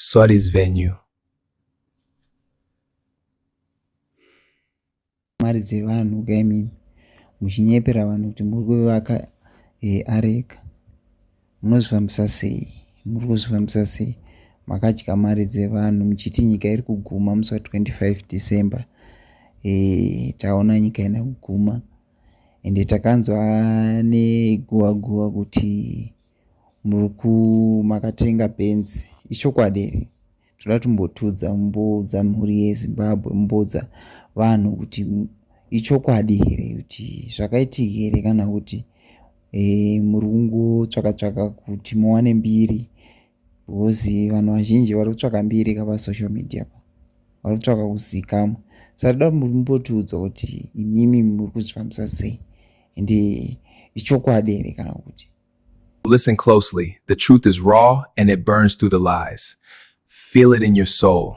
Sorry zvenyu. Mari dzevanhu ka imimi muchinyepera vanhu kuti muri kuvaka e, areka munozvifambisa sei muri kuzvifambisa sei makadya mari dzevanhu muchiti nyika iri kuguma musi wa 25 December e, taona nyika ina kuguma ende takanzwa neguva guva kuti muri ku makatenga benzi ichokwadi here toda tumbotudza mumboudza mhuri yezimbabwe mumboudza vanhu kuti ichokwadi here kuti zvakaitika here kana kuti e, muri kungotsvaka tsvaka kuti muwane mbiri because vanhu vazhinji vari kutsvaka mbiri ka pasocial media pa vari kutsvaka kuzikamwa saka toda mumbotiudza kuti imimi muri kuzvifambisa sei ende ichokwadi here kana kuti Listen closely. The truth is raw and it burns through the lies. Feel it in your soul.